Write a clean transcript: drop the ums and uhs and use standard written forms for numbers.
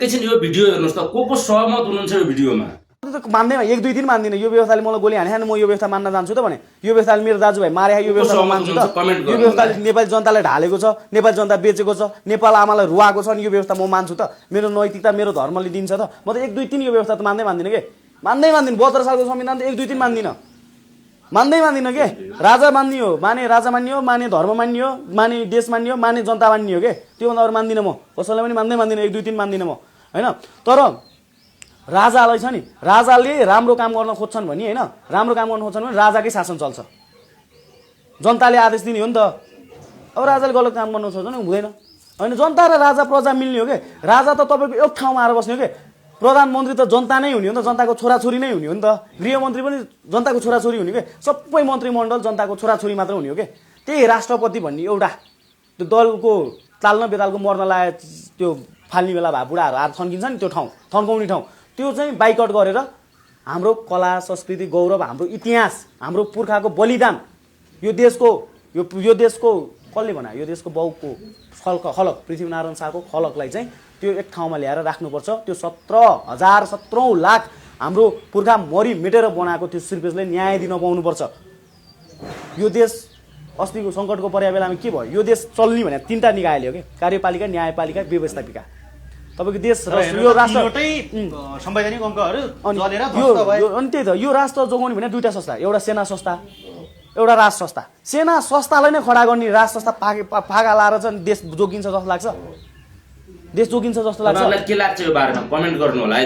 एकैछिन यो भिडियो हेर्नुहोस् त को सहमत हुनुहुन्छ यो भिडियोमा? मान्दैन, 1-2 दिन मान्दिनँ। यो व्यवस्थाले मलाई गोली हाने म यो व्यवस्था मान्न जान्छु त भने, यो व्यवस्थाले मेरो दाजुभाइ मारे यो व्यवस्था मान्छु त। यो व्यवस्थाले नेपाली जनतालाई ढालेको छ, नेपाली जनता बेचेको छ, नेपाल आमालाई रुवाएको छ नि, यो व्यवस्था म मान्छु त। मेरो नैतिकता मेरो धर्मले दिन्छ त। म त 1-2 दिन यो व्यवस्था त मान्दिनँ के, मान्दिनँ। 72 सालको संविधान त 1-2 दिन मान्दिनँ, मान्दिनँ के। राजा मान्ने हो, माने राजा मान्ने हो, माने धर्म मान्ने हो, माने देश मान्ने हो, माने जनता मान्ने हो के। त्योभन्दा अरू मान्दिनँ म, कसैलाई पनि मान्दिनँ। 1-2 दिन मान्दिनँ म, होइन। तर राजालाई छ नि, राजाले राम्रो काम गर्न खोज्छन् भने, होइन, राम्रो काम गर्न खोज्छन् भने राजाकै शासन चल्छ। जनताले आदेश दिने हो नि त। अब राजाले गलत काम गर्न खोज्छ भने हुँदैन, होइन। जनता र राजा प्रजा मिल्ने हो के। राजा त तपाईँको एक ठाउँमा आएर बस्ने हो के। प्रधानमन्त्री त जनता नै हुने हो नि त, जनताको छोराछोरी नै हुने हो नि त। गृहमन्त्री पनि जनताको छोराछोरी हुने के। सबै मन्त्रीमण्डल जनताको छोराछोरी मात्र हुने हो के। त्यही राष्ट्रपति भन्ने एउटा त्यो दलको ताल्न बेतालको मर्न लागे त्यो फाल्ने बेला भए बुढाहरू आएर थन्किन्छ नि, त्यो ठाउँ थन्काउने ठाउँ, त्यो चाहिँ बाइकआउट गरेर हाम्रो कला संस्कृति गौरव, हाम्रो इतिहास, हाम्रो पुर्खाको बलिदान, यो देशको कसले बनायो, यो देशको बाउको खलक पृथ्वीनारायण शाहको खलकलाई चाहिँ त्यो एक ठाउँमा ल्याएर राख्नुपर्छ। त्यो 17 लाख हाम्रो पुर्खा मरि मेटेर बनाएको त्यो सिर्पेसले न्याय दिन पाउनुपर्छ। यो देश अस्तिको सङ्कटको परेको बेलामा के भयो, यो देश चल्ने भने 3टा निकायले हो कि, कार्यपालिका, न्यायपालिका, व्यवस्थापिका। तपाईँको देश यो राष्ट्र संवैधानिक अङ्कहरू चलेर अनि त्यही त, यो राष्ट्र जोगाउने भने 2टा संस्था, एउटा सेना संस्था, एउटा राज संस्था। सेना संस्थालाई नै खडा गर्ने राज संस्था फागा लाएर चाहिँ देश जोगिन्छ जस्तो लाग्छ, देश जोगिन्छ जस्तो लाग्छ। के लाग्छ यो बारेमा कमेन्ट गर्नु होला है।